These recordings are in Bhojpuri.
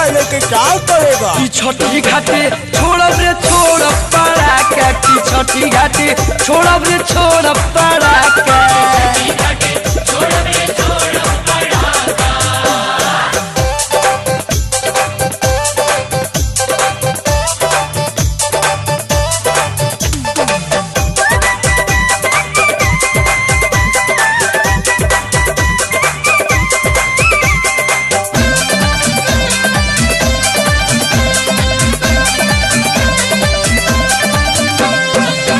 पटाखा लेके क्या करेगा? की छठी घाटे छोड़ब रे छोड़ब पड़ाका, की छठी घाटे छोड़ब रे छोड़ब पड़ाका।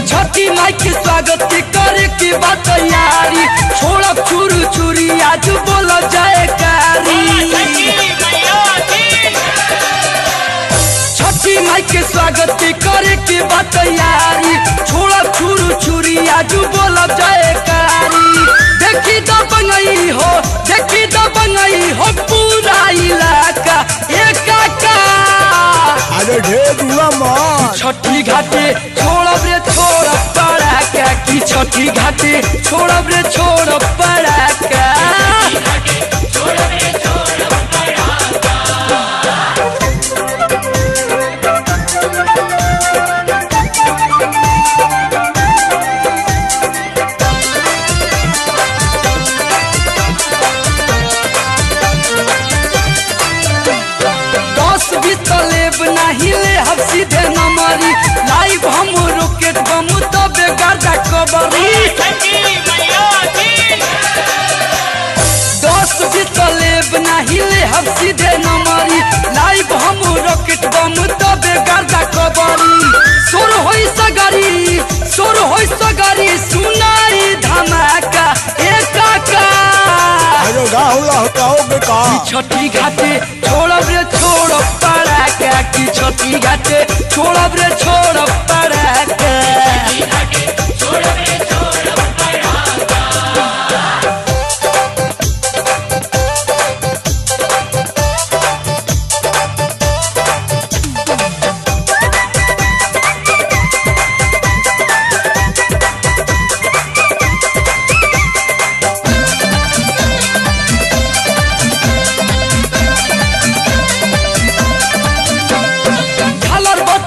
छठी माई के स्वागत करे के बात तैयारी, छोड़ब छुरू छुरी आज बोल जयकारी। छठी माई के स्वागत करे के बात तैयारी, छोड़ब छुरू छुरी आज बोल जयकारी। देखी दबंगई हो, देखी दबंगई हो पूरा इलाका एकाका। अरे ढेर हुआ मार। छठी घाटे छोड़ब रे छोड़ब पड़ाका, की छठी घाटे छोड़ब रे छोड़ब पड़ाका। दस बीस लेब नाही ले हम सीधे नमरी, लाइव हम रॉकेट बम तबे गाजा कबरी। 10 बीस लेब नाही ले हम सीधे नमरी, लाइव हम रॉकेट बम तबे गाजा कबरी। सोर होई सगरी, सोर होई सगरी सुनाई धमाका एकाका। अरे राहुल हटाओगे का? छठी घाटे छोड़ब रे छोड़ब पड़ाका, की छठी घाटे छोड़ब रे छोड़ब पड़ाका।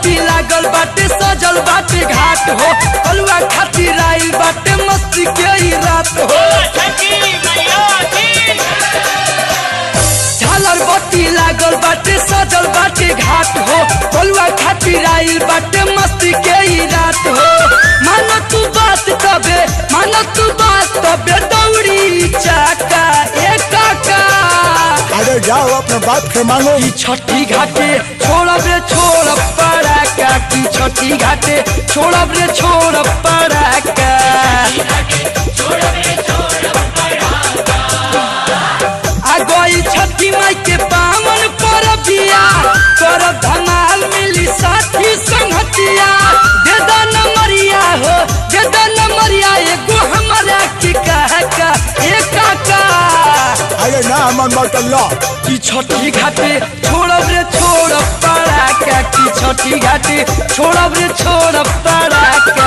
लागल बाटे सजल बाटे घाट हो, कलुआ खातिर आइल बाटे मस्ती के ही रात हो। झालर बत्ती लागल बाटे सजल बाटे घाट हो, कलुआ खातिर आइल बाटे मस्ती के ही रात हो। मान तू बात तबे, मान तू बात तबे दौड़ी चाका एकाका। अरे जाओ अपने बाप से मांगो। की छठी घाटे छोड़ब रे छोड़ब पड़ाका, की छठी घाटे छोड़ब रे छोड़ब पड़ाका। आ गई छठी माई के पावन परबिया, करब धमाल मिली साथी संगतिया। दे दो नमरिया हो, दे दो नमरिया एगो हमरा के काका एकाका। अरे ना मन बटल्ला। की छठी घाटे छोड़ब रे छोड़ब पड़ाका, की छठी घाटे छोड़ब रे छोड़ब पड़ाका।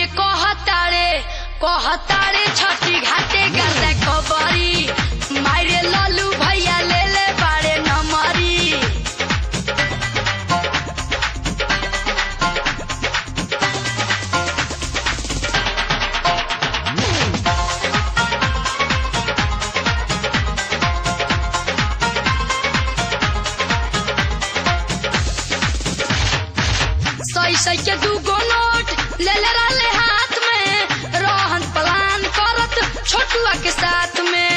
मायरे कहतारे कहतारे छठी घाटे गर्दा खबरी मायरे लालू भैया ले ले बाड़े नमरी। सही सही के दूगो नोट ले ले रहले हाथ में, रहन प्लान करत छोटुआ के साथ में।